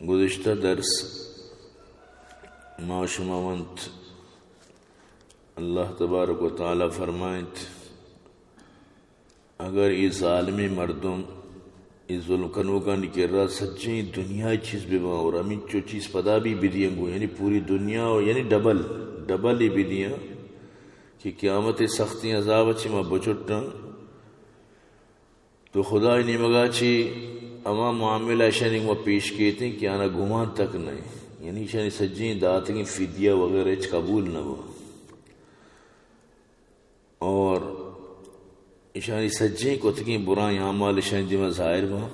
گزشتہ درس ما شما ونت، اللہ تبارک و تعالی فرمائنت، اگر اے ظالمیں مردم، اے ظلم کنوکانی کرا سجیں دنیا چیز بہ باں اور ہمینچو چیز پدا بھی بدیاں گوں، یعنی پوری دنیا و یعنی ڈبل، ڈبل ہی بدیاں کہ قیامت سختیں عذاب چی ما بچٹاں، تو خدائے نیمگا چی ہما معاملہ اشانی گوما پیش کیتیں کہ آنا گمان تک نہ، یعنی اشانی سجیں داتگیں فدیہ وغیرہ ہچ قبول نہ با۔ اور اشانی سجیں کتگیں برائیں اعمال اشانی دیما ظاہر باں۔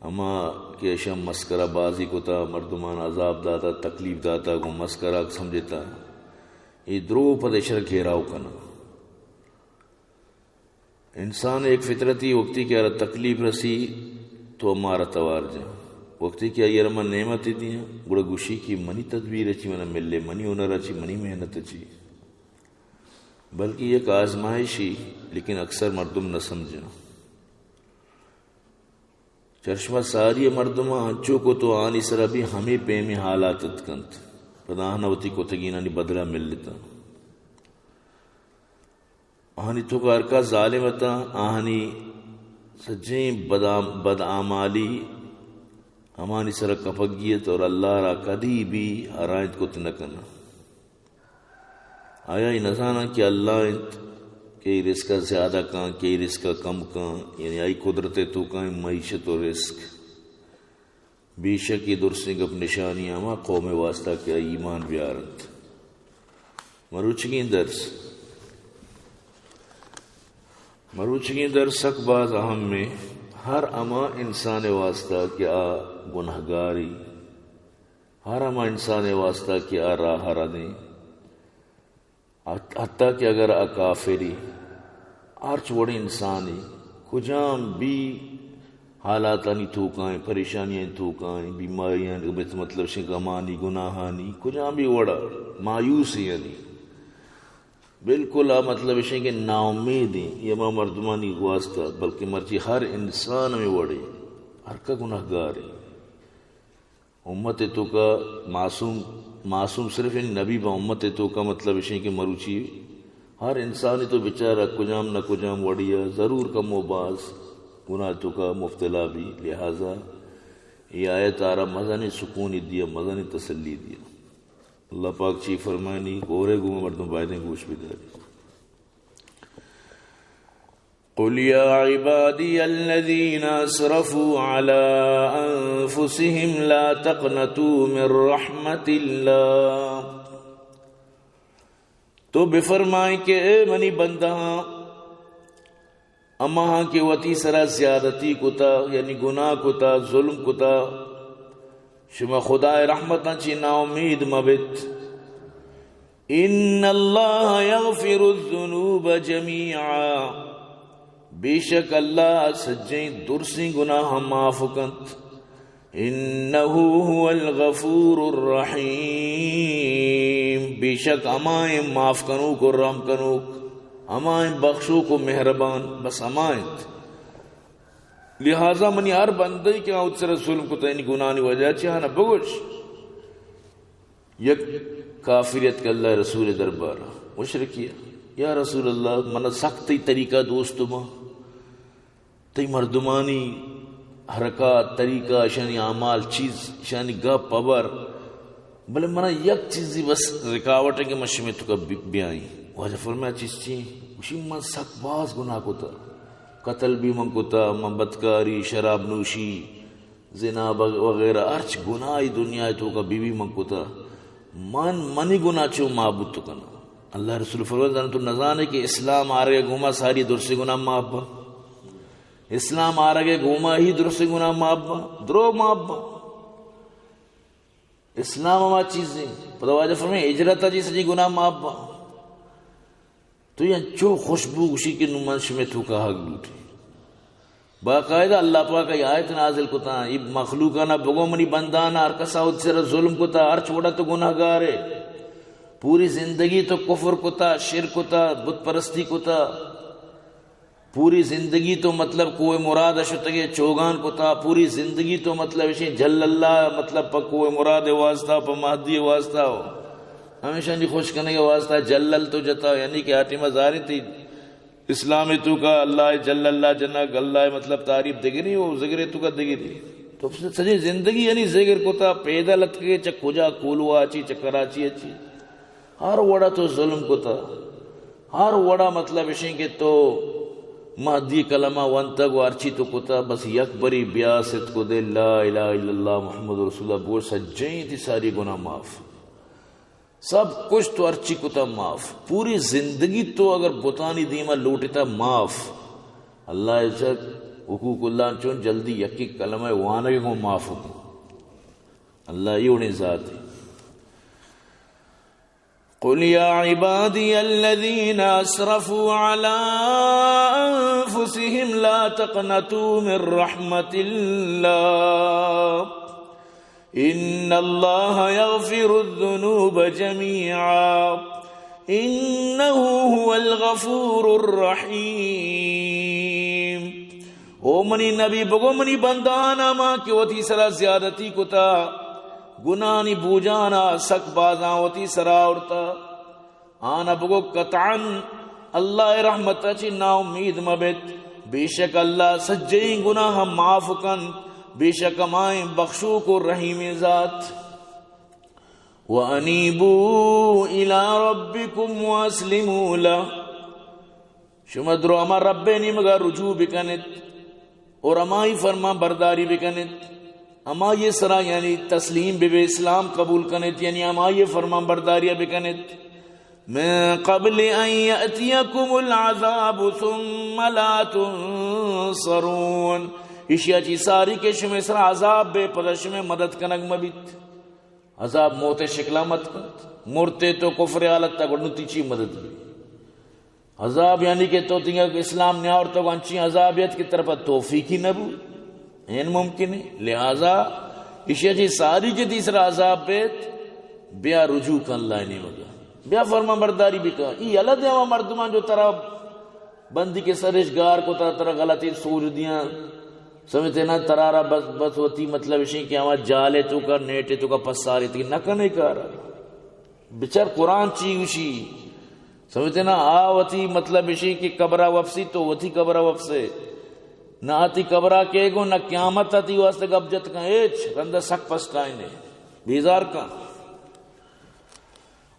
ہما کہ اشان مسکرہ بازی کتا، مردمان عذاب داتا، تکلیف داتا، گوں مسکرہ سمجھتا، اے درو پد اشرا گھیراؤ کنا۔ انسان ایک فطرتی، وقتی کہ آرا تکلیف رسی تو مارا توار جا، وقتی کہ آئی ارا من نعمت دیاں گڑا گوشی کہ منی تدبیر چی، منا ملے، منی ہنر چی، منی محنت چی۔ بلکہ یک آزمائشی، لیکن اکثر مردم نہ سمجھاں۔ چرشما ساری مردم انچو کو تو آنی سرا بھی ہمیں پیمیں حالات اتکنت، پدا آہاں وتی کتگینانی بدلہ ملتا۔ آہانی توکا ہرکا ظالم اتاں، آہانی سجیں بدام-، بداعمالی ہمانی سرا کپگی ات اور اللہ را کدی بھی ہرائنت کت نہ کناں۔ آیا اے نزاناں کہ اللہ انت کہ اے رزق زیادہ کاں، کہ اے رزق کم کاں، یعنی آئی قدرت توکا معیشت و رزق۔ بے شک اے درسیں گپ نشانی ہما قوم واسطہ کہ آ ایمان بیارنت۔ مروچگیں درس، مروچگیں درس سک باز اہم ایں۔ ہر ہما انسان واسطہ کہ آ گنہگاری، ہر ہما انسان واسطہ کہ آ راہ ردیں، حت-، حتیٰ کہ اگر آ کافری، ہرچ وڑیں انسانی، کجام بھی حالاتانی توکائیں، پریشانیانی توکائیں، بیماریانی، مطلب شیں غمانی، گناہانی، کجام بھی وڑا مایوس یعنی، بالکل آ مطلب شیں کہ ناامید ایں، یہ ہما مردمانی واسطہ، بلکہ مرچی ہر انسان ہمیں وڑے، ہر کا گناہگار ایں۔ امت توکا معصوم، معصوم صرف ان نبی با، امت توکا مطلب اشیں کہ مروچی ہر انسانی تو بیچارہ کجام نہ کجام وڑیا ضرور کم و باز گناہ توکا مبتلا بھی، لہذا یہ آیت آرا مزنی سکونی دیا، مزنی تسلی دیا۔ اللہ پاک چی فرمائنی، گورے گو مردم بایدیں گوش بداری۔ قل يا عبادي الذين أسرفوا على أنفسهم لا تقنطوا من رحمة الله۔ تو بفرمائیں کہ اے منی بندہاں، ہماہاں کہ وتی سرا زیادتی کتا، یعنی گناہ کتا، ظلم کتا، شما خدائے رحمتاں چی ناامید مبت۔ ان اللہ یغفر الذنوب جمیعا، بے شک اللہ سجیں درسیں گناہ معاف کنت۔ انہ ھو الغفور الرحیم، بے شک ہمائیں معاف کنوک و رحم کنوک، ہمائیں بخشوک و مہربان، بس ہمائیں۔ لہذا منی ہر بندے کہ آ وت سر ظلم کتا، یعنی گناہانی وجہ چی آنا بگوش۔ یک کافر اتک اللہ رسول دربار، مشرکی، یا رسول اللہ، من سخت تئی طریقہ دوست ما، تئی مردمانی حرکات، طریقہ، اشانی اعمال، چیز، اشانی گپ ہبر، بلے منا یک چیزی بس رکاوٹ ہے کہ من شمے توکا بی-، بیائیں۔ واجہ فرمایا، چیز چی؟ گوشی، من سک باز گناہ کتا، قتل بھی من کتا، من بدکاری، شراب نوشی، زنا بغ-، وغیرہ ہرچ گناہ دنیا توکا بی بی من کتا، من منی گناہ چو معبود تو کنا۔ اللہ رسول فرمائے، زن تو نزانے کہ اسلام آرگے گوما ساری درسیں گناہ معاف با؟ اسلام آرگے گوما ہی درسیں گناہ معاف با، درو معاف با۔ اسلام ہما چیزیں، پدا واجہ فرمائے، ہجرت جی سجی گناہ معاف با۔ تو یہ انچو خوشبو گوشی کہ نو من شمے توکا حق لوٹی۔ باقاعدہ اللہ پاک ای آیت نازل کتا، ای مخلوقانا بگو منی بندانا ہر کسا وت سر ظلم کتا، ہرچ وڑا تو گناہگارے، پوری زندگی تو کفر کتا، شرک کتا، بت پرستی کتا، پوری زندگی تو مطلب کوہ مراد ءَ شتگے چوگان کتا، پوری زندگی تو مطلب اشیں جل اللہ، مطلب پہ کوہ مراد ءِ واسطہ، پہ مہدی ءِ واسطہ ہو۔ ہمیشانی خوش کنگ ءِ واسطہ جلل تو جتا، یعنی کہ آ ٹیما ظاہر تئی اسلام ءِ توکا اللہ ءِ جل اللہ جنگ، اللہ ءِ مطلب تعریف دگری، او ذکر ءِ توکا دگری۔ تو سجیں زندگی یعنی ذکر کتا، پیدل اتکگے چہ کجا کولواہ ءَ چی، چہ کراچی ءَ چی۔ ہر وڑا تو ظلم کتا، ہر وڑا مطلب اشیں کہ تو مہدی کلمہ ونتگ و ہرچی تو کتا، بس یک بری بیا ستک و دے لا الہ الا اللہ محمد رسول اللہ بگوش، سجیں تئی ساری گناہ معاف۔ سب کچھ تو ہرچی کتا معاف۔ پوری زندگی تو اگر بتانی دیما لوٹتا معاف۔ اللہ ءِ چک حقوق اللہ چون جلدی یکی کلمہ وانگ گوں معاف کن۔ اللہ ای وڑیں ذات۔ قل يا عبادي الذين أسرفوا على أنفسهم لا تقنطوا من رحمة الله إن الله يغفر الذنوب جميعا إنه هو الغفور الرحيم۔ او منی نبی، بگو منی بندہاں ہما کہ وتی سرا زیادتی کتا، گناہانی بوجانا سک بازاں وتی سرا آورتا، آنا بگو قطعاً اللہ ءِ رحمت ءَ چی ناامید مہ بیت، بے شک اللہ سجہیں گناہ معاف کنت، بے شک ہمائیں بخشوک و رحیمیں ذات۔ وأنيبوا إلى ربكم وأسلموا له۔ شما درو ہما رب ءِ نیمگا رجوع بکنت اور ہمائی فرمان برداری بکنت، ہمائی سرا یعنی تسلیم ببے، اسلام قبول کنت، یعنی ہمائی فرمان برداری بکنت۔ من قبل أن يأتيكم العذاب ثم لا تنصرون۔ اشیا چی ساری کہ شمے سرا عذاب بے، پدا شمے مدد کنگ مبیت۔ عذاب موت شکلا مت کنت۔ مرتے تو کفر حالت تا گڑ نو تئی چی مدد بی؟ عذاب یعنی کہ تو تنگا اسلام نیاورتگ، انچیں عذاب یت کہ ترا پہ توفیقی نہ بو، این ممکن ہے۔ لہذا اشیا چی ساری کہ تئی سرا عذاب بیت، بیا رجوع کن اللہ نیمگا، بیا فرمان برداری بکن۔ ای یلہ دے ہما مردمان جو ترا بندی کہ سرش گار کتا، ترا غلطی سوج دیاں، سمجھتے نا، ترارا بس، بس وتی مطلب اشیں کہ ہما جالے توکا، نیٹے توکا پسارے تئی نہ کنے کارا۔ بچار قرآن چی گوشی۔ سمجھتے نا، آ وتی مطلب اشی کہ قبرا وپسی تو وتی قبرا وپسے۔ نہ آ تئی قبرا کئے گو، نہ قیامت آ تئی واسطہ گپ جت کن، ہچ رندا سک پسکائینے، بیزار کن۔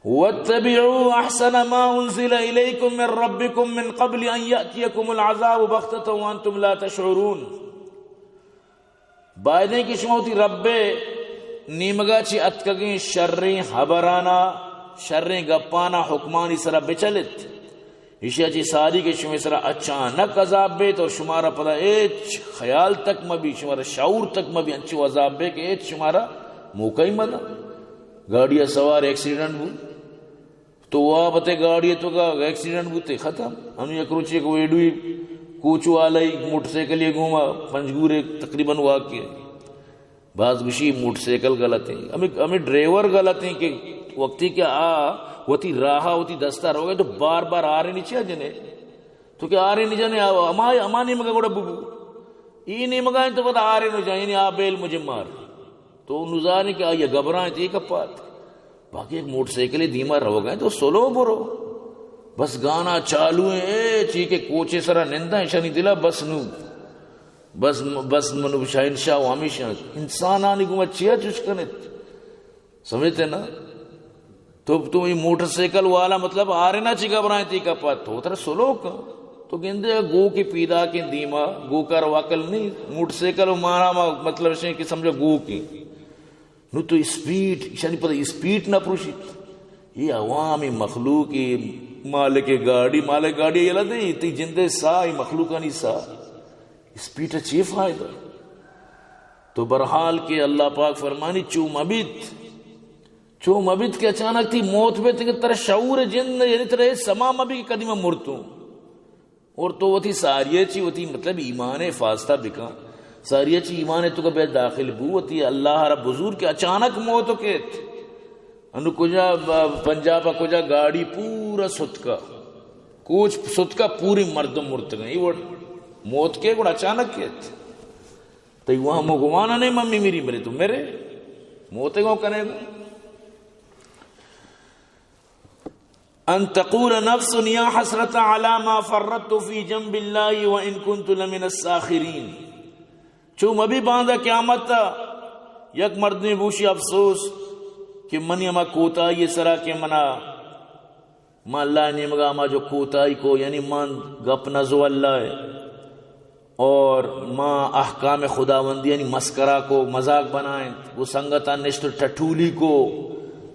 واتبعوا احسن ما انزل الیکم من ربکم من قبل ان یأتیکم العذاب بغتة وانتم لا تشعرون۔ بایدیں کہ شما وتی رب ءِ نیمگا چہ اتکگیں شریں ہبراناں، شریں گپاناں، حکمانی سرا بچلت۔ ایشی ءَ چہ ساری کہ شمے سرا اچانک عذاب بیت اور شمارا پدا ہچ خیال تک مہ بیت، شمارا شعور تک مہ بیت، انچو عذاب بیت کہ ہچ شمارا موقع ہی مہ دنت۔ گاڑی ءَ سوار ایکسیڈنٹ بوت، تو واب اتے گاڑی ءِ توکا ایکسیڈنٹ بوتے، ختم۔ ہمے یک روچے کہ ویڈیوے کوچ والا ئی موٹر سائیکل ءَ گوما پنجگور ءَ تقریباً واقعہ۔ باز گوشی موٹر سائیکل غلط ایں، ہمے، ہمے ڈرائیور غلط ایں کہ وقتی کہ آ وتی راہ ءَ وتی دست ءَ روگ ءَ تو بار بار ہارن چیا جنے؟ تو کہ ہارن جنے، آ ہما، ہما نیمگ ءَ گڑا ببو۔ ای نیمگ ءَ تو پدا ہارن جا، یعنی آ بیل مجھے مار۔ تو نزانے کہ آئی ءَ گھبرائیں تئی کپات۔ باقی یک موٹر سائیکلے دیما روگ ءَ تو سلو برو۔ بس گانا چالو ایں، اے چی کہ کوچے سرا ننداں، ایشانی دلا بس نو۔ بس، بس منو شہنشاہ و ہمیشہ انسانانی گوما چیا چش کنت؟ سمجھتے نا؟ تو، تو یہ موٹر سائیکل والا مطلب ہارنا چی گھبرائیں تئی کپا، تو ترا سلو کن۔ تو گندے گوکے پیداکیں دیما، گوکا رو عقل نہیں، موٹر سائیکل و مانا ما مطلب شے کہ سمجھا گوکیں۔ نو تو اسپیڈ، ایشانی پدا اسپیڈ نہ پروشیت۔ یہ عوامی مخلوق، یہ مالک گاڑی، مالک گاڑی یلہ دے، تئی جندے ساہ، یہ مخلوقانی ساہ۔ اسپیڈ ءَ چے فائدہ؟ تو بہرحال کہ اللہ پاک فرمانی، چو مبیت، چو مبیت کہ اچانک تئی موت بیت کہ ترا شعور جند، یعنی ترا یہ سما مبی کہ کدی من مرتوں۔ اور تو وتی ساری ءَ چی وتی مطلب ایمان ءِ حفاظت ءَ بکن۔ ساری ءَ چی ایمان ءِ توکا بیا داخل بو، وتی اللہ ءَ را بزور کہ اچانک موت کیت۔ انو کجا ب-، پنجاب ءَ کجا گاڑی پورا ستکا۔ اوچ ستکا پوری مردم مرتگن۔ ای وڑ موت کے گڑا اچانک کیت۔ تئی وہم و گمان نہیں من میری، بلے تو میرے موت گو کنے گو۔ ان تقول نفس یا حسرت علی ما فرطت فی جنب اللہ وان کنت لمن الساخرین۔ چو مبی باندا قیامت ء یک مردمے بوشی افسوس کہ منی ہما کوتاہی سرا کہ منا، ما اللہ نیمگا ہما جو کوتاہی کو، یعنی من گپ نزو اللہ ء، اور ما احکام خداوندی یعنی مسکرا کو، مذاق بنائیں، گو سنگتان نشت ٹٹولی کو،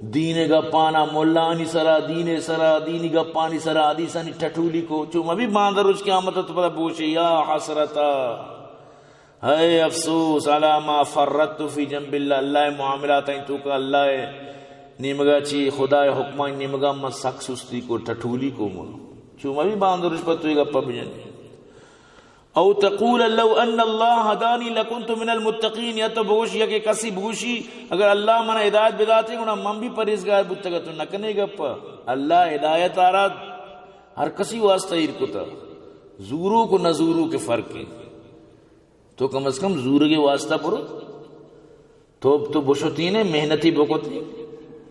دین گپانا ملانی سرا، دین سرا، دینی گپانی سرا، حدیثانی ٹٹولی کو۔ چو مبی باندا روچ قیامت ء تو پدا بوشی یا حسرتا، ہائے افسوس، علی ما فرطت فی جنب اللہ، اللہ ء معاملات ہیں تو کا اللہ ء نیمگا چی، خدا ء حکمانی نیمگا من سک سستی کو، ٹٹولی کو من۔ چو مبی باندا روچ پر تو یہ گپا بجن۔ او تقول لو ان اللہ ہدانی لکنت من المتقین، یا تو بگوشی، یا کہ کسی بگوشی، اگر اللہ منا ہدایت بداتے گڑا من بھی پرہیزگار بوتگا۔ تو نکنے گپا، اللہ ہدایت آرا ہر کسی واسطہ ایر کتا، زوروک و نزوروک فرق ہے۔ تو کم از کم زورگے واسطہ برو۔ تو، تو بشتینے، محنتی بکتی۔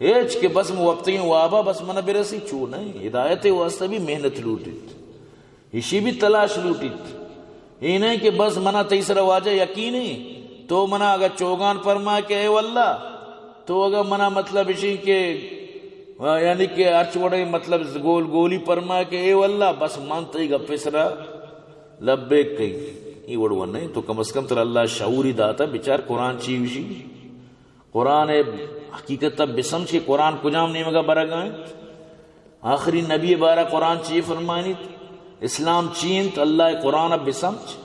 ہیچ کہ بس من وپتگیں وابا بس من برسی، چو نہیں۔ ہدایت واسطہ بھی محنت لوٹیت، اشی بھی تلاش لوٹیت۔ اے نہیں کہ بس منا تئی سرا واجہ یقین ہے، تو منا اگر چوگان فرما کہ اے واللہ، تو اگر منا مطلب اشی کہ، یعنی کہ ہرچ وڑے مطلب گول گولی فرما کہ اے واللہ، بس من تئی گپے سرا لبیک کئی۔ ای وڑ و نہیں، تو کم از کم ترا اللہ شعوری داتا، بچار قرآن چی وشی۔ قرآن حقیقت بسمجھ کہ قرآن کجام نیمگا برگا انت۔ آخری نبی بارہ قرآن چی فرمائنیت، اسلام چی انت، اللہ قرآن بسمجھ۔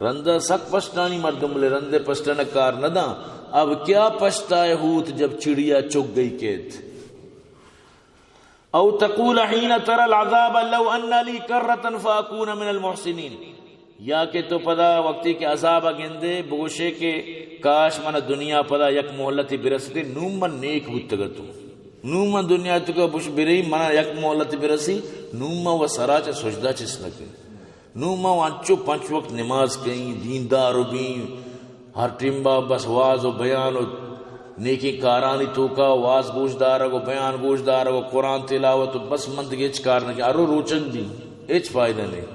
رندا سک پشتانی مردم، بلے رندے پشتن کار نہ داں۔ اب کیا پچھتائے ہوت جب چڑیا چگ گئی کیت۔ او تقول حین تری العذاب لو ان لی کرۃ فاکون من المحسنین۔ یا کہ تو پدا وقتی کہ عذاب گندے بگوشے کہ کاش من دنیا پدا یک مہلت برستے، نوں من نیک بوتگتوں۔ نوں من دنیا تو کہ بش برئی، من یک مہلت برسی، نوں من و سرا چہ سجدہ چست نہ کن۔ نوں ما انچو پنچ وقت نماز کئیں، دیندار و بیں، ہر ٹیمبا بس واز و بیان و نیکیں کارانی توکا، واز گوش دارگ و بیان گوش دارگ و قرآن تلاوت و بس من دگہ ہچ کار نہ کئیں۔ ہر رو روچگ بیں، ہچ فائدہ نہیں۔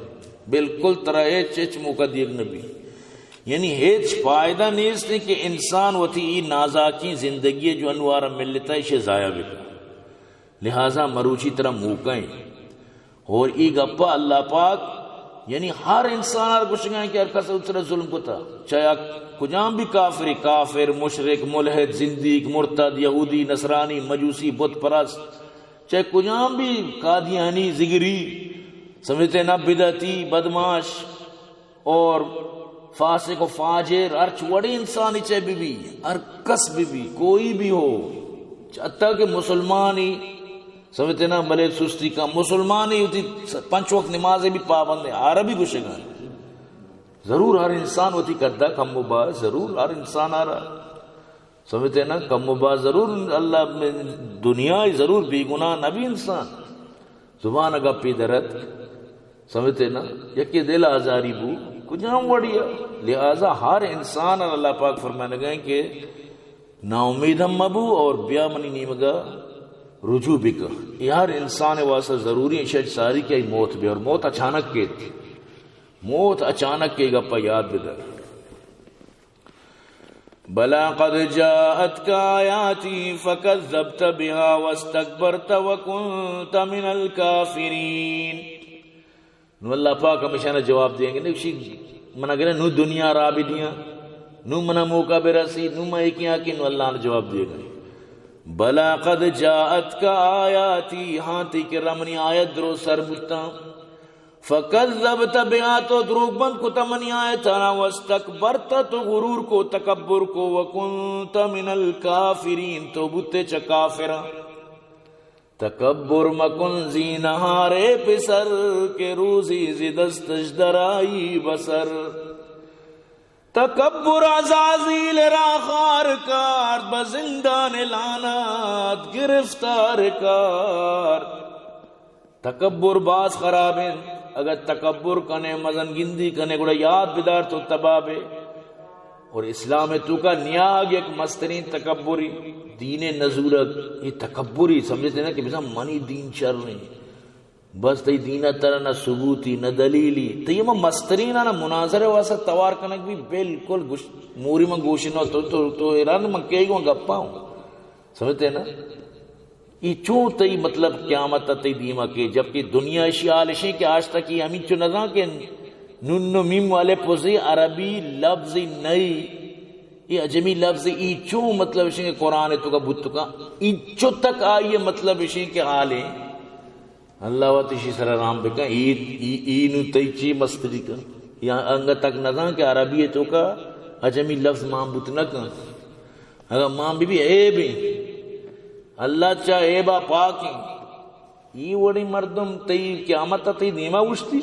بالکل ترا ہچ، ہچ موقع دیگ نہ بیں۔ یعنی ہچ فائدہ نیست کہ انسان وتی ای نازاکیں زندگی جو انوارا ملتا ہے، اسے ضائع بکن۔ لہذا مروچی ترا موقع ایں۔ اور ای گپا اللہ پاک یعنی ہر انسان آر گوشگا کہ ہر کس اترا ظلم کتا، چاہے آ کجام بھی کافر، کافر، مشرک، ملحد، زندیق، مرتد، یہودی، نصرانی، مجوسی، بت پرست، چاہے کجام بھی قادیانی، زگری، سمجھتے نا، بدعتی، بدمعاش، اور فاسق و فاجر، ہرچ وڑیں انسانی چہ بہ بی، ہر کس بہ بی، کوئی بھی ہو، حتیٰ کہ مسلمانی، سمجھتے نا، بلے سستی کا مسلمانی ہوتی، پنچ وقت نماز بھی پابند ہے، آرا بھی گوشگا۔ ضرور ہر انسان ہوتی کردہ کم و باز، ضرور ہر انسان آرا سمجھتے نا، کم و باز ضرور اللہ میں دنیا ضرور بے گناہ نہ بھی انسان۔ زبان گپی درت، سمجھتے نا، یکی دل آزاری بو، کجام وڑیا۔ لہذا ہر انسان اللہ پاک فرمانے گئے کہ نا امید ہم مبو اور بیا منی نیمگا رجوع بکا۔ یہ ہر انسان واسطہ ضروری ہے، شاید ساری کہ موت بھی، اور موت اچانک کے، موت اچانک کے گپا یاد بدر۔ بلى قد جاءتك آياتي فكذبت بها واستكبرت وكنت من الكافرين۔ نو اللہ پاک ہمیشاں جواب دیں گے، نو شی من اگر نو دنیا را بھی دیا، نو منا موقع برسی، نو میں کیا کہ نو اللہ نے جواب دے گا۔ بلى قد جاءتك آياتي، ہاں تئی کرا منی آیت درو سر بوتاں۔ فكذبت بها، تو دروگ بند کتا منی آیتانا، واستكبرت، تو غرور کو، تکبر کو، وكنت من الكافرين، تو بوتے چہ کافراں۔ تکبر مکن زی نہارے پسر، کہ روزی زی دستش درایی بسر۔ تکبر عزازیل را خار کارت، بہ زندان لعنت گرفتار کارت۔ تکبر باز خراب انت۔ اگر تکبر کنے، مزن گندی کنے، گڑا یاد بدار تو تباہ بے۔ اور اسلام توکا نیاگ یک مسترین تکبری، دین نزورگ، یہ تکبری، سمجھتے نا کہ بزن منی دین شر نہیں۔ بس تئی دین ترا نہ ثبوتی، نہ دلیلی۔ تئی ہما مسترین آنا مناظرہ واسطہ توار کنگ بھی بالکل گوش-، موری من گوش نہ تو، تو، تو ایران من کئی گوں گپا ہوں۔ سمجھتے نا؟ ای چون تئی مطلب قیامت تئی دیما کے، جبکہ دنیا اشی حال اشی کہ آج تک ای ہمین چو نزان کہ نون و میم والے پوزی عربی لفظ نئی، ای عجمی لفظ، ای چون مطلب اشی کہ قرآن توکا بوت کا، ای چو تک آئیے مطلب اشی کہ حالے۔ اللہ وت اشی سر رحم بکن، ای، ای، ای نو تئی چی مستری کن؟ یا انگا تک نزان کہ عربی توکا عجمی لفظ مان بوت نہ کن۔ اگر مان بی بی عیب ہیں، اللہ چا عیبا پاک ہیں۔ ای وڑی مردم تئی قیامت تئی دیما گوشتی؟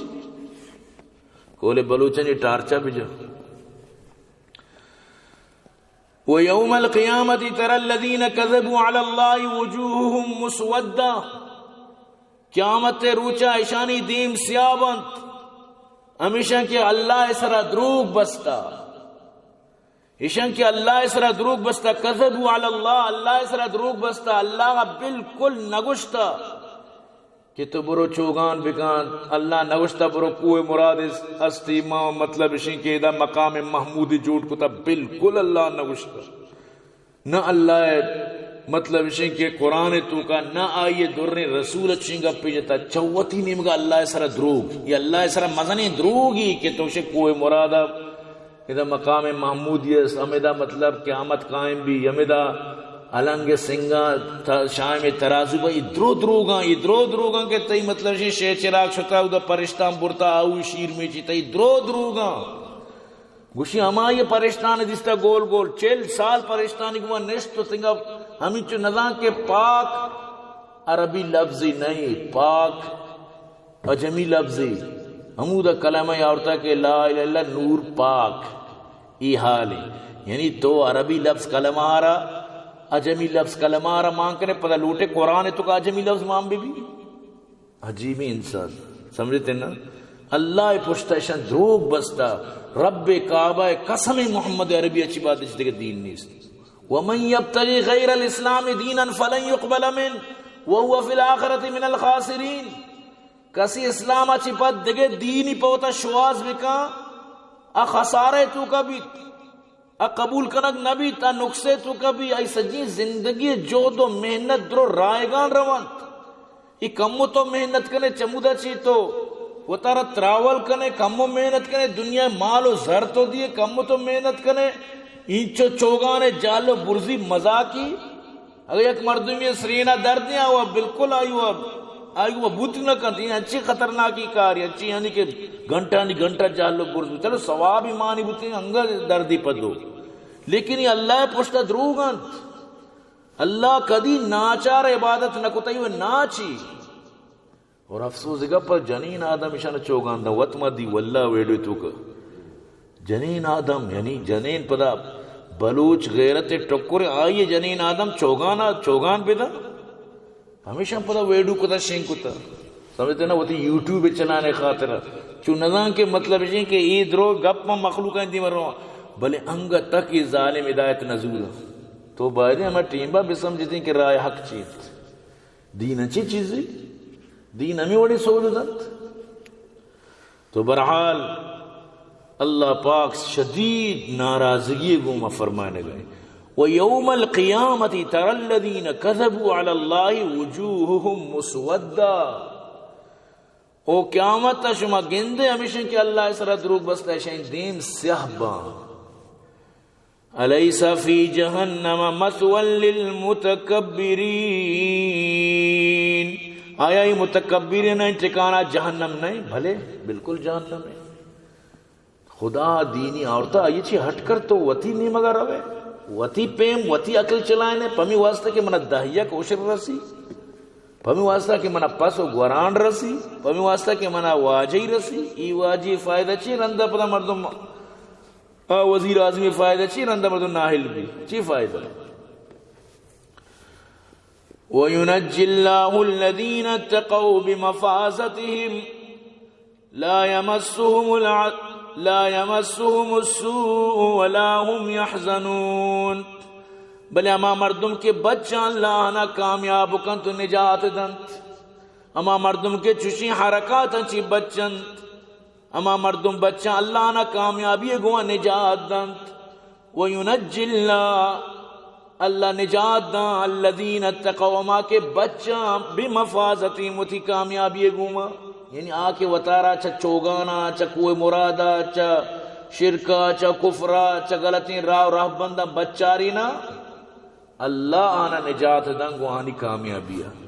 کول بلوچن یہ ٹارچا بجا۔ ويوم القيامة ترى الذين كذبوا على الله وجوههم مسودة۔ قیامت روچا اشانی دیم سیاہ بنت، ہمیشاں کہ اللہ سرا دروگ بستا۔ ایشاں کہ اللہ سرا دروگ بستا، كذبوا على الله، اللہ سرا دروگ بستا، اللہ بالکل نگوشتا کہ تو برو چوگان بکن، اللہ نگوشتا برو کوہ مراد است، استی ما مطلب اشیں کہ ادا مقام محمود جوڑ کتا، بالکل اللہ نگوشتا۔ نہ اللہ مطلب اشیں کہ قرآن توکا نہ آئیے دریں رسول اچیں گپے جتا، چوتی نیمگا اللہ سرا دروگ، یہ اللہ سرا مزنیں دروگی کہ تو شے کوہ مرادا ادا مقام محمودی است، ہمدا مطلب قیامت قائم بی، ہمدا النگ سنگا تا-، شاہ میں ترازو با، ای درو دروگاں، ای درو دروگاں کہ تئی مطلب شے شے چراغ شتا، ادا پرشتان برتا، آؤ شیر میں چی، تئی درو دروگاں۔ گوشی ہما یہ پرشتان دیستا گول گول، چل سال پرشتانی گما نشت و تنگا ہمینچو نزان کہ پاک عربی لفظی نہیں، پاک عجمی لفظی، ہمودا کلمہ آورتا کہ لا الہ الا اللہ نور پاک، ای حال ہے۔ یعنی تو عربی لفظ کلمہ آرا، عجمی لفظ کلمہ آرا مان کنے، پدا لوٹے قرآن توکا عجمی لفظ مان بی بی۔ عجیبیں انسان، سمجھتے نا؟ اللہ پشتا اشان دروگ بستا، رب کعبہ قسم محمد عربی اچی بعد اچ دیگہ دین نیست۔ ومن يبتغ غير الإسلام دينا فلن يقبل منه وهو في الآخرة من الخاسرين۔ کسی اسلام ء چہ پد دگہ دینی پہ وتا شواز بکن، آ خسارہ ء توکا بیت، آ قبول کنگ نہ بیت، آ نقصے توکا بیت، آئی سجیں زندگی جہد و محنت درو رائگان رونت۔ ای کمو تو محنت کنے چمودا چی تو وتارا تراول کنے، کمو محنت کنے، دنیا مال و زر تو دیے، کمو تو محنت کنے، اینچو چوگانے جال و برزی مزاکی۔ اگہ یک مردمی سرینا درد یا، وہ بالکل آئی وہ، آئی وہ بوت نہ کنت۔ یہ انچی خطرناکی کار، انچی یعنی کہ گھنٹہ نی گھنٹہ جہل و برز۔ چلو ثواب ایمانی بوتے انگا دردی پدو، لیکن یہ اللہ پشتا دروگ انت۔ اللہ کدی ناچار عبادت نہ کتئی و ناچی۔ اور افسوس گپ، جنین آدم اشان چوگان داں۔ وت ما دی واللہ ویڈیو توکا جنین آدم، یعنی جنین پدا بلوچ غیرت ٹکر آئیے، جنین آدم چوگانا چوگان بدا، ہمیشہ پدا ویڈیو کتا شنگ کتا۔ سمجھتے نا، وتی یوٹیوب چلانے خاطر۔ چو نزان کہ مطلب یہ کہ ای درو گپ ما مخلوقاں دیما رو، بلے انگا تک یہ ظالم ہدایت نزور۔ تو باید ہمیں ٹیمبا بسمجھتے کہ رائے حق چیت۔ دین چی چیزی؟ دین ہمیں وڑی سوج دنت۔ تو بہرحال اللہ پاک شدید ناراضگی گوما فرمائنگ ء، ویوم القیامة تری الذین کذبوا علی اللہ وجوہہم مسودہ۔ او قیامت ء شما گندے ہمیشن کہ اللہ سرا دروگ بستہ، اشیں دیم سیاہ باں۔ الیس فی جہنم مثوی للمتکبرین۔ آیا یہ متکبرین ٹھکانہ جہنم نہیں؟ بھلے، بالکل جہنم ہے۔ خدا دینی آورتا، آئی چی ہٹ کر تو وتی نیمگا روے، وتی پیم، وتی عقل چلائنے، پمی واسطہ کہ منا دہیا کوشر رسی، پمی واسطہ کہ منا پس و گوران رسی، پمی واسطہ کہ منا واجہی رسی، ای واجہی فائدہ چی؟ رندا پدا مردم آ وزیر اعظمی فائدہ چی؟ رندا مردم نااہل بی، چی فائدہ؟ وينجي الله الذين اتقوا بمفازتهم لا يمسهم الع-، لا يمسهم السوء ولا هم يحزنون۔ بلے ہما مردم کہ بچاں، اللہ آناں کامیاب کنت و نجات دنت۔ ہما مردم کہ چشیں حرکاتاں چی بچنت، ہما مردم بچاں، اللہ آناں کامیابی گوما نجات دنت۔ وینجی اللہ، اللہ نجات داں، الذین اتقوا، ہما کہ بچاں، بمفازتہم، وتی کامیابی گوما۔ یعنی آ کہ وتارا چہ چوگانا، چہ کوہ مرادا، چہ شرکا، چہ کفرا، چہ غلطیں راہ و رہبنداں بچارینا، اللہ آناں نجات داں گوں آنی کامیابیا۔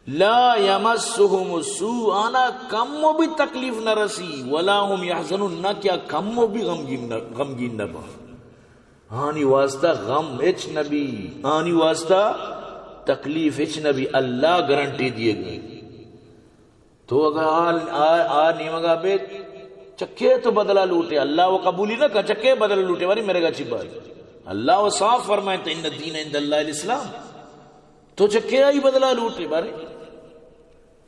لا یمسہم السوء، آناں کمو بھی تکلیف نہ رسی، ولا هم یحزنون، نہ کہ آ کمو بھی غمگین نہ، غمگین نہ باں۔ آنی واسطہ غم ہچ نہ بی، آنی واسطہ تکلیف ہچ نہ بی، اللہ گارنٹی دیگ ئی۔ تو اگر آ، آ، آ نیمگا بیت، چکے تو بدلہ لوٹے، اللہ و قبولی نہ کن، چکے بدلہ لوٹے، بارے مرگا چی بات؟ اللہ و صاف فرمائے، تو ان الدین عند اللہ الاسلام۔ تو چکے آئی بدلہ لوٹے، بارے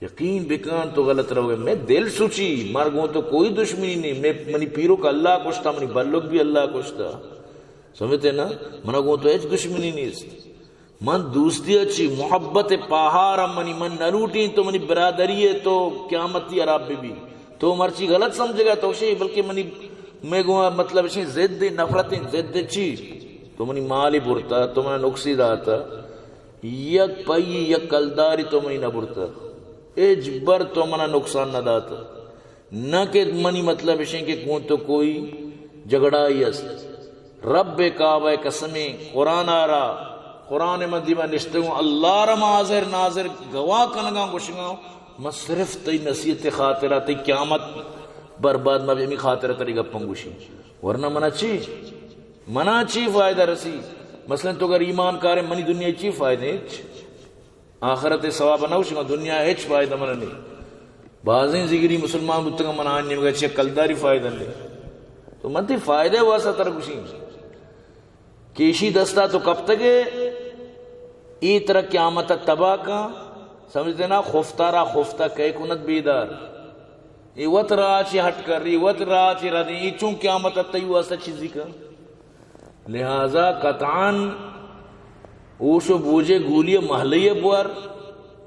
یقین بکن تو غلط روگے۔ میں دل سوچی، مر گوں تو کوئی دشمنی نہیں، میں، منی پیروک اللہ کشتا، منی بلک بھی اللہ کشتا۔ سمجھتے نا؟ منا گوں تو ہچ دشمنی نیست۔ من دوستی ء چی محبت ء پاہار ء منی من نہ لوٹیں تو منی برادری ء تو قیامتی حراب بہ بی۔ تو مرچی غلط سمجھگا تو شے، بلکہ منی، میں گوں مطلب شے ضد نفرت، ضد چی؟ تو منی مالی برتا، تو منا نقصی داتا، یک پئی یک کلداری تو منی نہ برتا، ہچ بر تو منا نقصان نہ داتا۔ نہ کہ منی مطلب اشیں کہ کوں تو کوئی جھگڑائی است۔ رب کعبہ قسمیں، قرآن آرا، قرآن من دیما نشتگوں، اللہ را ما حاضر ناظر گواہ کنگاں گوشگاں، من صرف تئی نصیحت خاطرہ، تئی قیامت برباد مہ بی، ہمی خاطرہ تری گپاں گوشی۔ ورنہ منا چی؟ منا چی فائدہ رسی؟ مثلاً تو اگر ایمان کارے، منی دنیا چی فائدہ؟ ہچ۔ آخرت ء ثواب نہ گوشگاں، دنیا ء ہچ فائدہ من نہیں۔ بازیں زگری مسلمان بوتگاں، من آن نیمگا چیا کلداری فائدہ نہیں۔ تو من تئی فائدہ واسطہ ترا گوشیں کہ ایشی دستا تو کپتگے، ای ترا قیامت تباہ کن، سمجھتے نا؟ خفتہ را خفتہ کئے کنت بیدار۔ ای وت راہ چی ہٹ کر، ای وت راہ چی ردیں، ای چون قیامت تئی واسطہ چیزی کن؟ لہذا قطعاً ہوش و بوجے گولی محلے بور،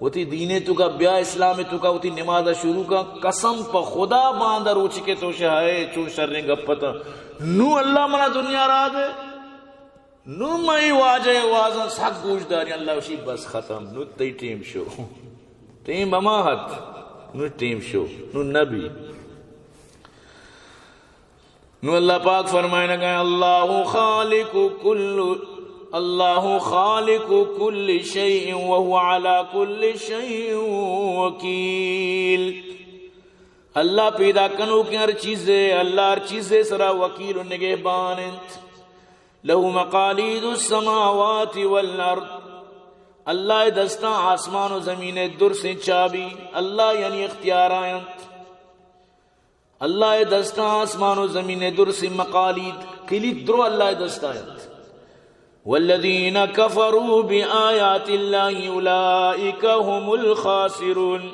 وتی دینے توکا بیا، اسلام توکا وتی نماز شروع کن، قسم پہ خدا باندا روچی کہ تو شہائے چون شریں گپتا۔ نو اللہ منا دنیا را دے، نو مئی واجہ وازن سک گوش داری، اللہ وشی بس ختم، نو تئی ٹیم شو، ٹیم بما ہت، نو ٹیم شو، نو نبی۔ نو اللہ پاک فرمائنگا، اللہ خالق کل، اللہ خالق کل شیء وهو علی کل شیء وکیل۔ اللہ پیدا کنوکیں ہر چیزے، اللہ ہر چیزے سرا وکیل و نگہبان انت۔ لہ مقالید السماوات والارض۔ اللہ دستاں آسمان و زمین درسیں چابی، اللہ یعنی اختیار آیانت۔ اللہ ء دستاں آسمان و زمین ء درسیں مقالید، کلید درو اللہ ء دستاں انت۔ والذین کفروا بآیات اللہ اولئک هم الخاسرون۔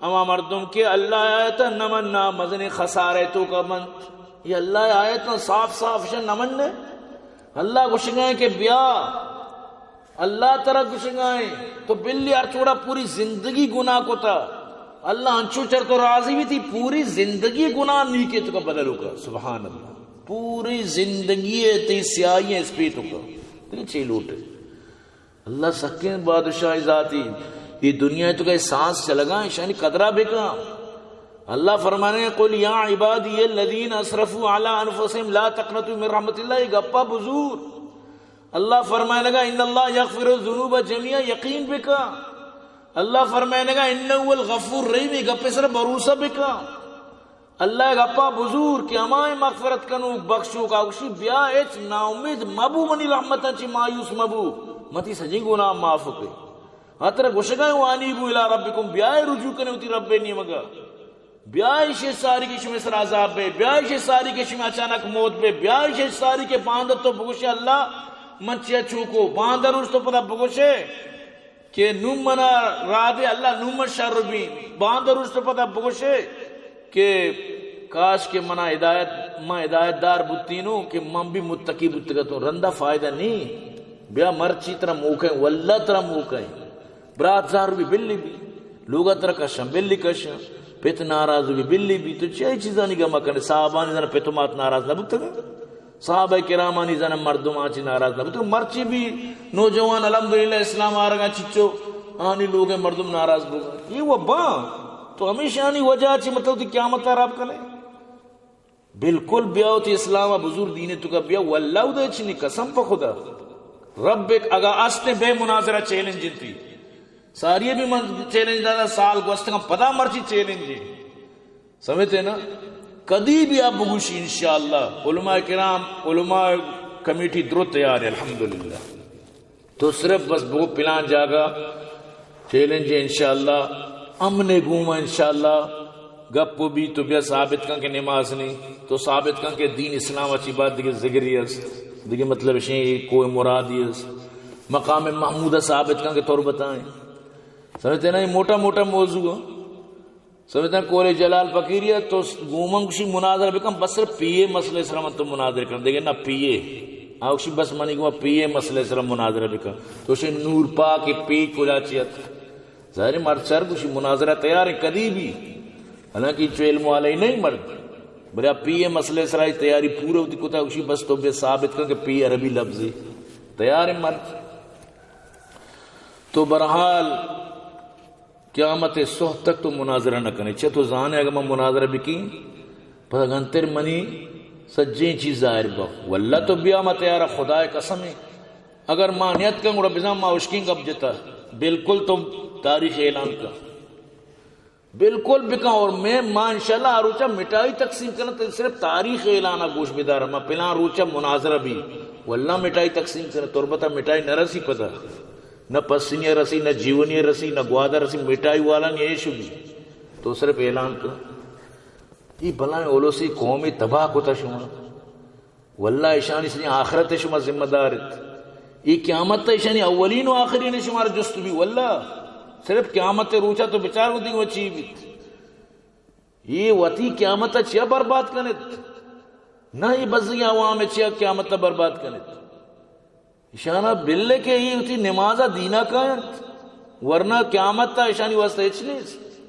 ہما مردم کہ اللہ آیتاں نہ مننا، مزنیں خسارے توکا بنت۔ یہ اللہ آیتاں صاف صاف شن نہ مننے۔ اللہ گوشگا کہ بیا، اللہ ترا گوشگا ایں، تو بلی ہر چوڑا پوری زندگی گناہ کتا، اللہ انچو چر تو راضی بیتی، پوری زندگی گناہ نیکی توکا بدلو کا۔ سبحان اللہ، پوری زندگی تی سیاہی اسپیتو کا۔ تئی چی لوٹے؟ اللہ سکیں بادشاہ ذاتی، یہ دنیا توکا سانس چلگا، ایشانی قدرہ بکا۔ اللہ فرمانے، قل یا عبادی الذین اسرفوا علی انفسهم لا تقنطوا من رحمت اللہ، یہ گپا بزور۔ اللہ فرمائے لگا، ان اللہ یغفر الذنوب جميعا، یقین بکا۔ اللہ فرمائے لگا، انه هو الغفور الرحیم، یہ گپے سر بھروسہ بکا۔ اللہ گپا بزور کہ ہمائیں مغفرت کنوک بخشوک آ گوشی، بیا ہچ ناامید مبو، منی رحمتاں چی مایوس مبو، متی سجیں گناہ معاف کے۔ ہتر گوشگا وانیبوا الی ربکم، بیا رجوع کنے وتی رب نیمگا۔ بیا ایشی ساری کہ شمے سر عذاب بے، بیا ایشی ساری کہ شمے اچانک موت بے، بیا ایشی ساری کہ باندہ تو بگوشے، اللہ من چیا چوکو، باندہ روز تو پدا بگوشے، کہ نوں منا راہ دے اللہ، نوں من شر بیں۔ باندا روچ تو پدا بگوشے کہ کاش کہ منا ہدایت، من ہدایت دار بوتینوں کہ من بھی متقی بوتگتوں۔ رندا فائدہ نی۔ بیا مرچی ترا موقع ایں، واللہ ترا موقع ایں۔ برات زہر بی بلی بی، لوگا ترا کشاں بلی کشاں، پت ناراض بی بلی بی، تو چے چیزانی گما کنے؟ صحابانی زن پت و مات ناراض نہ بوتگاں؟ صحابہ کرامانی زن مردم آنچی ناراض نہ بوتگاں؟ مرچی بی نوجوان الحمدللہ اسلام آرگاں چچو آنی لوگ مردم ناراض بوگاں۔ یہ و باں تو ہمیشہ آنی وجہ چی مطلب تی قیامت خراب کنے؟ بالکل بیا وتی اسلام ء بزور دین توکا بیا، واللہ ادا ہچ نی، قسم پہ خدا۔ رب ایک اگا است بے مناظرہ چیلنج انتی۔ ساری بھی من چیلنج دادا، سال گوستگاں پدا مرچی چیلنج ہے۔ سمجھتے نا؟ کدی بھی آپ بگوشی انشاءاللہ۔ علماء کرام، علماء کمیٹی درو تیار ہے الحمدللہ۔ تو صرف بس بگو پلان جاگہ چیلنج ہے انشاءاللہ، امن گوما انشاءاللہ گپ و بی تو بیا ثابت کن کہ نماز نہیں، تو ثابت کن کہ دین اسلام اچی بات دیگه ذگری است، دیگه مطلب شیں کوہ مرادی است، مقام محمود ثابت کن کہ تربتائیں۔ سمجھتے نا؟ یہ موٹا موٹا موضوع ہے۔ سمجھتاں؟ کولے جلال فقیری ء تو گومن گوشی مناظرہ بکن، بس صرف پی اے مسئلے سرا من تو مناظرہ کن، دیگه نہ پی اے۔ آ گوشی بس منی گوما پی اے مسئلے سرا مناظرہ بکن۔ تو شے نور پاک پی کجا چی ات؟ ظاہر ہے مرد شر گوشی مناظرہ تیار ہے کدی بھی۔ حالانکہ چو علم والے نہیں مرد۔ بلے آ پی اے مسئلے سرا تیاری پورا ہوتی کتا، گوشی بس تو بے ثابت کن کہ پی عربی لفظ ہے۔ تیار ہے مرد۔ تو برحال قیامت ء سہب تک تو مناظرہ نہ کنے۔ چہ تو زانے اگر من مناظرہ بکیں، پدا گنتر منی سجیں چیز ظاہر با۔ واللہ تو بیا، ما تیارا، خدائے قسم ہے۔ اگر ما نیت کن گڑا بزان ما اشکیں گپ جتا۔ بالکل تو تاریخ اعلان کن۔ بالکل بکن اور میں، ما انشاءاللہ آ روچا مٹائی تقسیم کرنا، تو صرف تاریخ اعلان گوش بدار، ما پلان روچا مناظرہ بھی۔ واللہ مٹائی تقسیم کرنا، تربتا مٹائی نہ رسی پدا۔ نہ پسنی رسی، نہ جیونی رسی، نہ گوادا رسی، مٹائی والا نہیں ایشو بھی۔ تو صرف اعلان کر۔ یہ بلائیں اولوسی قومی تباہ کتا شما۔ واللہ اشانی سجیں آخرت شما ذمہ دار ات۔ یہ قیامت تا اشانی اولین و آخرین شمار جست بھی۔ واللہ صرف قیامت روچا تو بچار ہوتی وہ چی بیت۔ یہ وتی قیامت چیا برباد کنت؟ نہ یہ بزگیں عوام چیا قیامت برباد کنت؟ اشانا بل کہ یہ وتی نماز دینا کاینت، ورنہ قیامت تا اشانی واسطہ ہچ نیست۔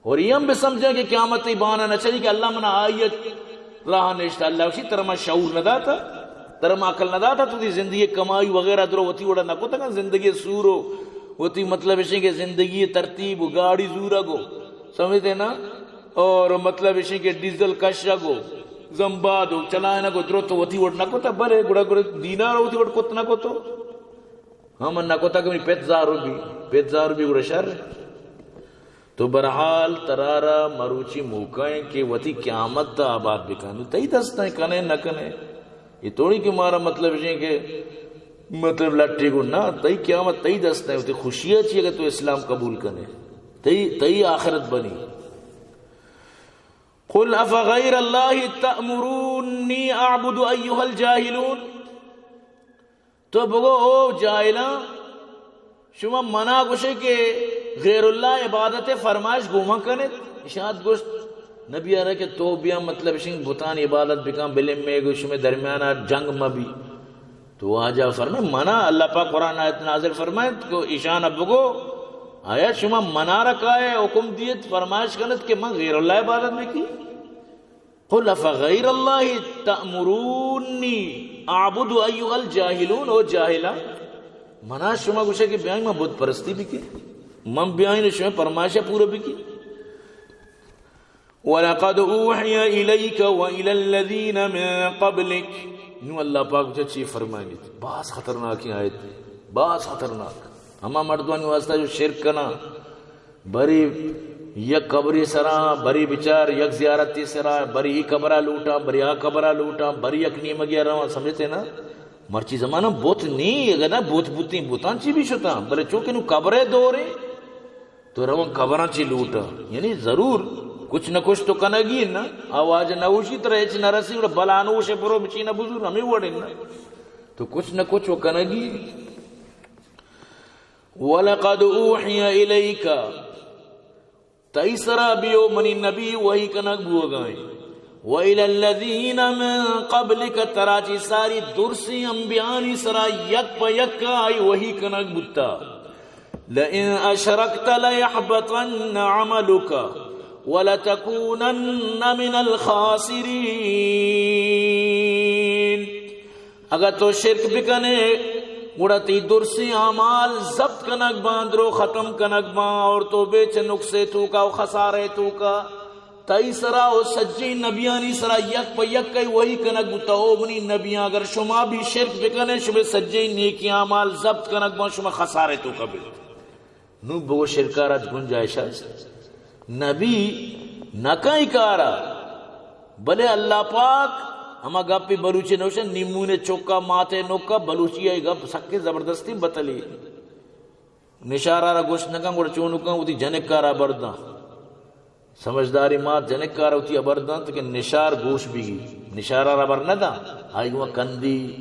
اور یہ ہم بہ سمجھیں کہ قیامت ای بہانہ نہ چلی کہ اللہ منا آئی راہ نشتا۔ اللہ اشی ترا ما شعور نہ داتا، ترا ما عقل نہ داتا، تو دی زندگی کمائی وغیرہ درو وتی وڑا نہ کتگا، زندگی سورو وتی مطلب اشی کہ زندگی ترتیب و گاڑی زورا گو، سمجھتے نا؟ اور مطلب اشی کہ ڈیزل کشا گو، زمباد و چلائنا گو، درو تو وتی وڑ نہ کتا، بلے گڑا گڑا دینار وتی وڑ کت نہ کتو۔ ہم نہ کتا کہ منی پت زہر بی، پت زہر بی گڑا شر۔ تو برحال ترارا مروچی موقع ہیں کہ وتی قیامت تا آباد بکن۔ تئی دست ہیں، کنے نہ کنے۔ یہ توڑی کہ مارا مطلب ہے کہ مطلب لٹی گو نہ، تئی قیامت تئی دست ہیں، وتی خوشی چی اگر تو اسلام قبول کنے۔ تئی، تئی آخرت بنی۔ قل افغیر اللہ تأمرونی اعبد ایها الجاہلون۔ تو بگو او جاہلاں، شما منا گوشے کہ غیر اللہ عبادت فرمائش گوما کنت؟ اشاں گوشت، نبی ارے کہ تو بیا مطلب شنگ بتان عبادت بکن، بلے میں گو شمے درمیان جنگ مبی۔ تو واجہ فرمائے، منا اللہ پاک قرآن آیت نازل فرمائے، تو اشاں بگو، آیا شما منا را کائے حکم دیت، فرمائش کنت کہ من غیر اللہ عبادت بکی؟ قل افغیر اللہ تأمرونی اعبد ایها الجاہلون، او جاہلاں، منا شما گوشے کہ بیائیں ما بت پرستی بکی، من بیائیں شما پرمائشہ پورا بکی۔ ولقد اوحی الیک والی الذین من قبلک۔ نو اللہ پاک چہ چی فرمائیت؟ باز خطرناکیں آیت، باز خطرناک۔ ہما مردمانی واسطہ جو شرک کنا، بری یک قبری سرا، بری بچار یک زیارتی سرا، بری ای قبرا لوٹاں، بری آ قبرا لوٹاں، بری یک نیمگی رواں، سمجھتے نا؟ مرچی زمانہ بت نی، اگر نہ بت بوتیں، بتاں چی بھی شتاں، بلے چونکہ نو قبرے دورے، تو رواں قبراں چی لوٹاں۔ یعنی ضرور کچھ نہ کچھ تو کنگی نا، آواز نہ ہوشی ترا ہچ نہ رسی، اور بلانوش برو بچی نہ بزور، ہمیں وڑے نا۔ تو کچھ نہ کچھ وہ کنگی۔ ولقد اوحی الیک، تئی سرا بھی او منی نبی وحی کنگ بوگائیں۔ وإلى الذين من قبلك، ترا چی ساری درسی انبیانی سرا یک پہ یک آئی وحی کنگ بوتا۔ لئن أشركت ليحبطن عملك ولتكونن من الخاسرين۔ اگاں تو شرک بکنے، گڑا تئی درسیں اعمال ضبط کنگ باں، درو ختم کنگ باں، اور تو بے چہ نقصے توکا و خسارے توکا۔ تئی سرا و سجیں نبیانی سرا یک پہ یک کئی وحی کنگ بوتا، او منی نبیاں، اگر شما بھی شرک بکنے، شما سجیں نیکی اعمال ضبط کنگ باں، شما خسارے توکا بیت۔ نوں بگو شرکا را گنجائش است؟ نبی نہ کئی کارا۔ بلے اللہ پاک ہما گپی بلوچی نوشن، نیمونے چکا ماتے نوکا، بلوچی ای گپ سکے زبردستی بتلی۔ نشارا را گوشت نکن، گڑا چونکن وتی جنکا را برداں۔ سمجھداری مات جنکا را وتی ابر دنت کہ نشار گوش بگی، نشارا را بر نہ داں، آئی گوما کندی،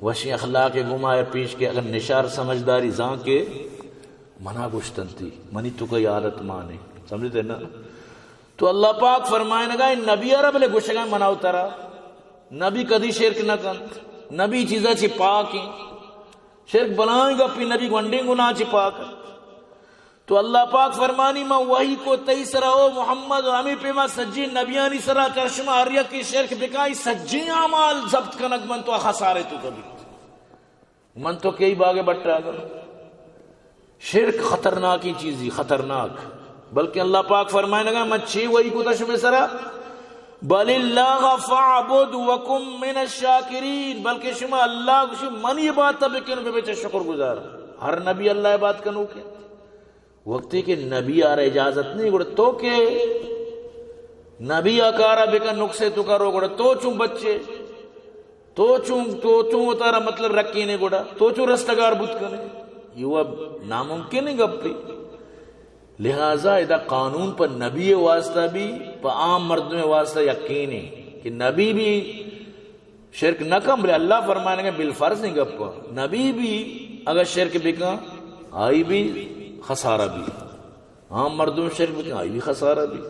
وشیں اخلاق گوما آئی پیش کے۔ اگر نشار سمجھداری زان کے منا گوشتنتی، منی تو کئی عادت مانے، سمجھتے نا؟ تو اللہ پاک فرمائنگا، نبی را بلے گوشگا منا و ترا، نبی کدی شرک نہ کنت، نبی چیزا چی پاک ہیں، شرک بلائیں گپی، نبی گونڈیں گناہ چی پاک انت۔ تو اللہ پاک فرمانی، من وحی کو تئی سرا او محمد، و ہمیں پیما سجی نبیانی سرا، تر شما ہر یکی شرک بکائی، سجی اعمال ضبط کنگ من تو خسارے تو کبھی۔ من تو کئی باغ بٹا گا۔ شرک خطرناکی چیزی، خطرناک۔ بلکہ اللہ پاک فرمائنگا، من چی وحی کو تا شما سرا؟ بل اللہ فاعبد وکن من الشاکرین، بلکہ شما اللہ گوشی منی عبادت بکن، بے چہ شکر گزار۔ ہر نبی اللہ عبادت کنو کے۔ وقتی کہ نبی آرا اجازت نہیں، گڑا تو کے نبی آ کارا بکن، نقصے تو کرو، گڑا تو چون بچے، تو چون، تو چون وتارا مطلب رکینے، گڑا تو چون رستگار بوت کنے، یہ وہ ناممکن ہے گپی۔ لہذا ادا قانون پر نبی واسطہ بھی، پر عام مردم واسطہ یقین ہے کہ نبی بھی شرک نہ کن، بلے اللہ فرمائنگا بالفرض نہیں گپ۔ نبی بھی اگر شرک بکن، آئی بھی خسارہ بھی۔ عام مردم شرک بکن، آئی بھی خسارہ بھی۔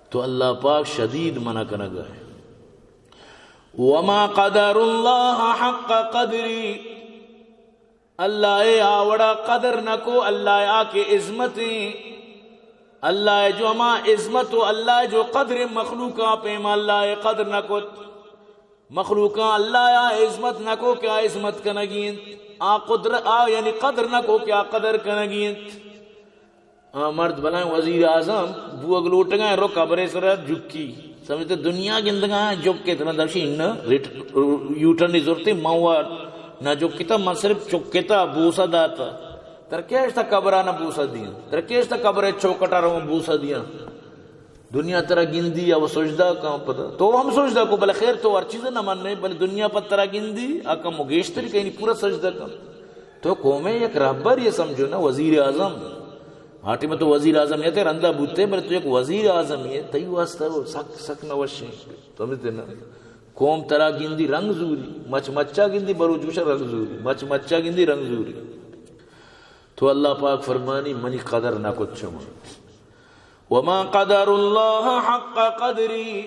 تو اللہ پاک شدید منع کنگا ہے۔ وما قدر اللہ حق قدری، اللہ ء آ وڑا قدر نہ کو، اللہ ء آ کہ عظمت ہیں، اللہ ء جو ہما عظمت و اللہ ء جو قدر مخلوقاں پیما اللہ ء قدر نہ کت، مخلوقاں اللہ ء آ عظمت نہ کو کہ آ عظمت کنگی انت، آ قدر، آ یعنی قدر نہ کو کہ آ قدر کنگی انت۔ آ مرد بلائیں وزیر اعظم بوگ لوٹگا، رو قبرے سرا جکی۔ سمجھتے دنیا گندگا جک کے تمہیں دلشی نہ ریٹ-، یوٹرن نہیں ضرورت ہے، من وا نہ جکتا، من صرف چکتا، بوسا داتا۔ تر کیا اشتا قبرا نہ بوسا دیا؟ تر کیا اشتا قبرے چوکٹا رو بوسا دیا؟ دنیا ترا گندی یا وہ سجدہ کن پدا۔ تو ہم سجدہ کو، بلے خیر تو ہر چیز نہ من نہیں، بلے دنیا پر ترا گندی، آ کم و گیشتر کہیں پورا سجدہ کن۔ تو قومے یک رہبر یہ سمجھو نا، وزیر اعظم۔ ہاں ٹیم تو وزیر اعظم یہ تے رندا بوتے، بلے تو یک وزیر اعظم یہ، تئی واسطہ وہ سک، سک نہ وشیں۔ تو ہمیں تے نا۔ قوم ترا گندی رنگ زوری، مچ مچا گندی بلوچ گوشا رنگ زوری، مچ مچا گندی رنگ زوری۔ تو اللہ پاک فرمانی، منی قدر نہ کت شما۔ وما قدر اللہ حق قدری،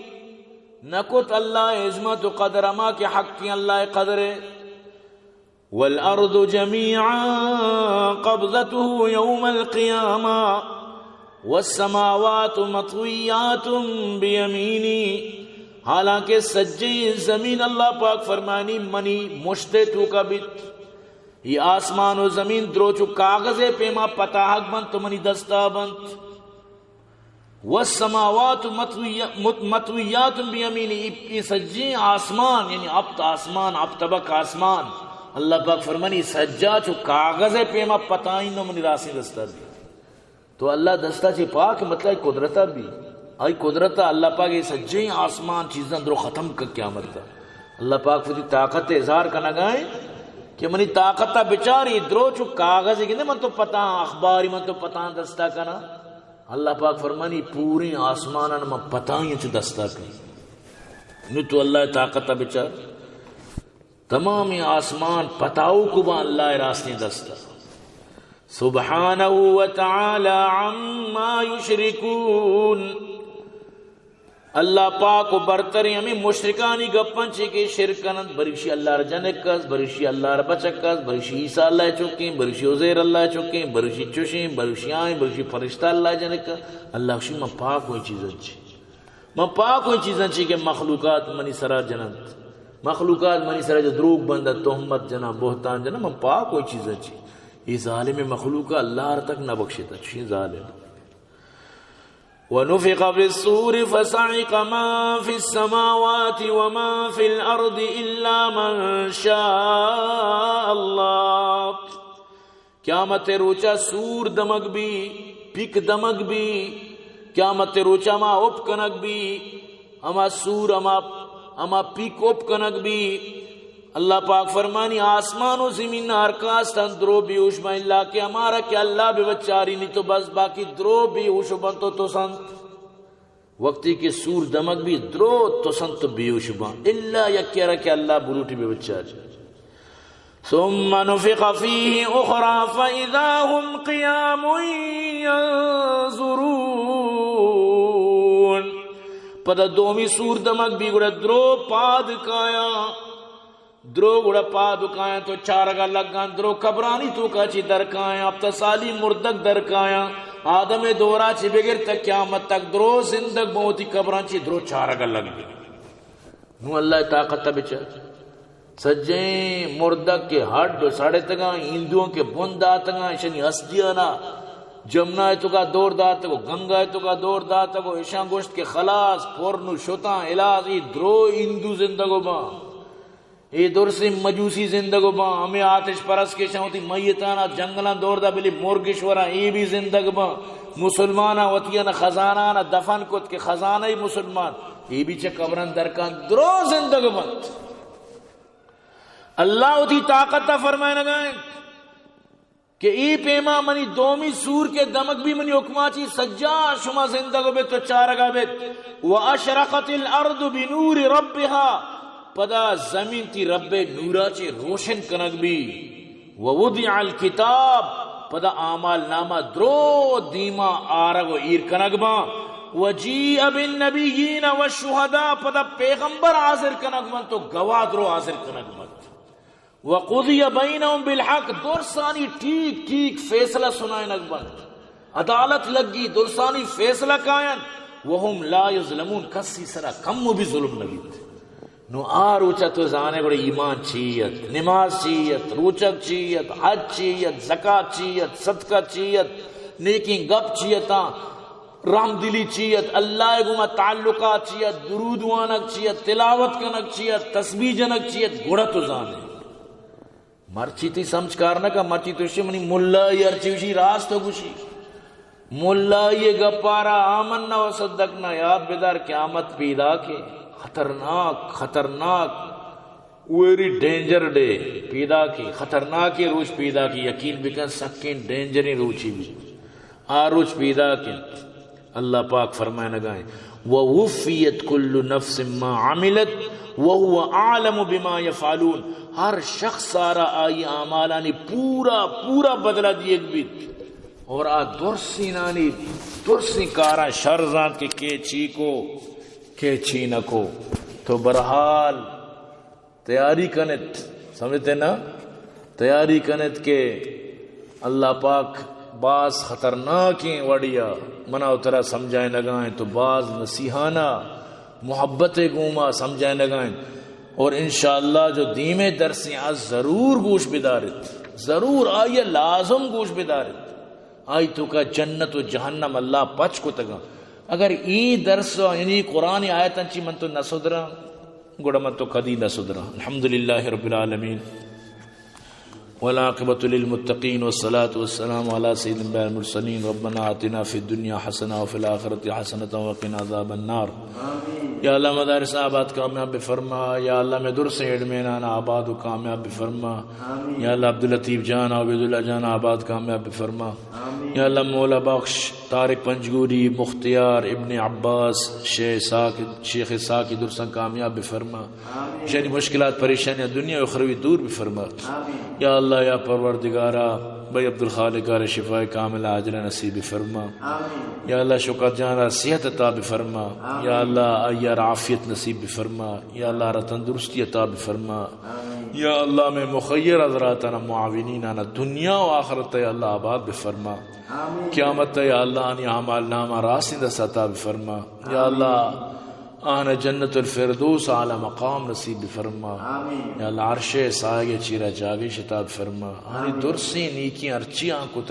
نہ کت اللہ عظمت و قدر ہما کہ حق اللہ قدر ہے۔ والأرض جميعا قبضته يوم القيامة والسماوات مطويات بيمينه، حالانکہ سجیں زمین، اللہ پاک فرمانی، منی مشتے توکا بیت۔ یہ آسمان و زمین درو چو کاغذ پیما پتاہگ بنت تو منی دستا بنت۔ والسماوات مطوی-، مت-، مطویات بیمینہ، ای، ای سجیں آسمان، یعنی ہپت آسمان، ہپت طبق آسمان، اللہ پاک فرمانی، سجا چو کاغذ پیما پتائیں نو منی راسیں دستا دی۔ تو اللہ دستا چی پاک، مطلب قدرتا بھی۔ آئی قدرتا اللہ پاک یہ سجیں آسمان چیزاں درو ختم کر قیامت تا۔ اللہ پاک وتی طاقت اظہار کنگائیں کہ منی طاقتا بچاری، درو چو کاغذ گندے من تو پتاں، اخباری من تو پتاں دستا کنا۔ اللہ پاک فرمانی، پوریں آسمانان من پتائیں چو دستا کن۔ نو تو اللہ طاقتا بچار۔ تمامیں آسمان پتاؤ کو با اللہ راستیں دستا۔ سبحانہ و تعالی عما یشرکون۔ اللہ پاک و برتریں ہمیں مشرکانی گپاں چی کہ شرک کننت، بریشی اللہ را جنک است، بریشی اللہ را بچک است، بریشی عیسیٰ اللہ چکیں، بریشی عزیر اللہ چکیں، بریشی چشیں، بریشی آئیں، بریشی فرشتہ اللہ جنک است۔ اللہ گوشی من پاک ہوئیں چیزاں چی۔ من پاک ہوئیں چیزاں چی کہ مخلوقات منی سرا جننت۔ مخلوقات منی سرا جو دروگ بندت، تہمت جناں، بہتان جناں، من پاک ہوئیں چیزاں چی۔ یہ ظالم مخلوق اللہ ہر تک نہ بخشتا، چی ظالم۔ ونفخ في الصور فصعق من في السماوات ومن في الأرض إلا من شاء الله۔ قیامت روچا سور دمگ بی، پیک دمگ بی۔ قیامت روچا ہما اپ کنگ بی، ہما سور، ہما، ہما پیک اپ کنگ بی۔ اللہ پاک فرمانی، آسمان و زمین ہر کاستان درو بیوش بان، الا کہ ہمارا کہ اللہ بے بچاری نی تو بس، باقی درو بیوش بان تو تو سنت۔ وقتی کہ سور دمگ بی، درو تو سنت تو بیوش بان، الا یکی را کہ اللہ بلوٹی بے بچاری۔ ثم نفخ فيه أخرى فإذا هم قيام ينظرون۔ پدا دومی سور دمگ بی، گڑا درو پاد کایاں، درو گڑا پاد کایاں تو چارگا لگاں، درو قبرانی توکا چی در کایاں، ہپتہ سالی مردگ در کایاں، آدم دورا چی بگر تا قیامت تک درو زندگ بوتی قبران چی درو چارگا لگ بی۔ نوں اللہ ءِ طاقت ءَ بچار۔ سجیں مردگ کہ ہڈ ءُ سڑتگاں، ہندوؤں کہ بن داتگاں، ایشانی ہستیانا جمنا ءِ توکا دور داتگ ءُ گنگا ءِ توکا دور داتگ ءُ ایشاں گوشت کہ خلاص، پر نوں شتاں، ہلاس، اے درو ہندو زندگ ءُ باں، اے درسیں مجوسی زندگ ءُ باں، ہمے آتش پرست کہ ایشاں وتی میتانا جنگلاں دور دا، بلے مرگ اش وراں، اے بھی زندگ باں۔ مسلماناں وتیانا خزانہانا دفن کت کہ خزانہ ءِ مسلمان، اے بھی چہ قبراں درکاں درو زندگ بنت۔ اللہ وتی طاقت ءَ فرمائنگا انت کہ اے پیما منی دومی سور کہ دمگ بی منی حکما چی سجا شما زندگ بیت ءُ چارگا بیت۔ واشرقت الارض بنور ربها، پدا زمین تی رب ءِ نورا چی روشن کنگ بی۔ ووضع الکتاب، پدا اعمال نامہ درو دیما آرگ ءُ ایر کنگ باں۔ وجیء بالنبیین والشہداء، پدا پیغمبر حاضر کنگ بنت ءُ گواہ درو حاضر کنگ بنت۔ وقضی بینہم بالحق، درسانی ٹھیک ٹھیک فیصلہ سنائینگ بنت۔ عدالت لگی، درسانی فیصلہ کاینت۔ وہم لا یظلمون، کسی سرا کمو بھی ظلم نہ بیت۔ نوں آ روچا تو زانے گڑا ایمان چی ات، نماز چی ات، روچگ چی ات، حج چی ات، زکات چی ات، صدقہ چی ات، نیکیں گپ چی اتاں، رحمدلی چی ات، اللہ ءِ گوما تعلقات چی ات، درود وانگ چی ات، تلاوت کنگ چی ات، تسبیح جنگ چی ات، گڑا تو زانے۔ مرچی تئی سمجھ کار نہ کن، مرچی تو شی منی ملائی ہرچی گوشی راست گوشی۔ ملائی گپارا آمنا و صدقنا، یاد بدار قیامت پیداکے، خطرناک، خطرناک، ویری ڈینجر ڈے پیداکے، خطرناکیں روچ پیداکے، یقین بکن سکیں ڈینجریں روچی بی۔ آ روچ پیداکے۔ اللہ پاک فرمائنگا انت، ووفیت کل نفس ما عملت وهو اعلم بما یفعلون، ہر شخص آرا آئی اعمالانی پورا پورا بدلہ دیگ بیت اور آ درسینانی درسیں کاراں شر زانت کہ کے چی کو، کے چی نہ کو۔ تو بہرحال تیاری کنت، سمجھتے نا؟ تیاری کنت کہ اللہ پاک باز خطرناکیں وڑیا منا و ترا سمجھائینگا انت، تو باز نصیحانا محبت گوما سمجھائینگا انت۔ اور انشاءاللہ جو دیمے درسیں آ ضرور گوش بدارت، ضرور آئی لازم گوش بدارت۔ آئی توکا جنت و جہنم اللہ پچ کتگاں۔ اگر اے درس، یعنی قرآن آیتاں چی من تو نہ سدراں، گڑا من تو کدی نہ سدراں۔ الحمدللہ رب العالمین، والعاقبۃ للمتقین، والصلاۃ والسلام علی سید الانبیاء والمرسلین۔ ربنا آتنا فی الدنیا حسنہ وفی الآخرۃ حسنۃ وقنا عذاب النار۔ یا اللہ مدارس آباد کامیاب بفرما، یا اللہ میں درس ایڈمینان آباد و کامیاب بفرما۔ آمین۔ یا اللہ عبداللطیف جان، عبیداللہ جان آباد کامیاب بفرما۔ آمین۔ یا اللہ مولا بخش، طارق پنجگوری، مختیار، ابن عباس، شیخ ساکت، شیخ ساکت درساں کامیاب بفرما۔ آمین۔ شری مشکلات پریشانیاں دنیا و اخروی دور بفرما۔ آمین۔ یا اللہ، یا پروردگارا، بھائی عبدالخالق ءَ را شفاء کاملہ عاجلہ نصیب بفرما۔ آمین۔ یا اللہ، شکر جان ءَ را صحت عطا بفرما۔ آمین۔ یا اللہ، آئی ءَ را عافیت نصیب بفرما۔ یا اللہ، آئی ءَ را تندرستی عطا بفرما۔ آمین۔ یا اللہ، مئے مخیر حضراتاں ءَ، معاونیناں ءَ دنیا و آخرت ءَ یا اللہ آباد بفرما۔ آمین۔ قیامت ءَ یا اللہ، آنی اعمال نامہ راستیں دست ءَ عطا بفرما۔ یا اللہ، آناں جنت الفردوس اعلی مقام نصیب بفرما۔ آمین۔ یا اللہ، عرش ءِ سایگ ءِ چیرا جاگہ اش عطا بفرما۔ آنی آمین۔ درسیں نیکیں ہرچی آں کت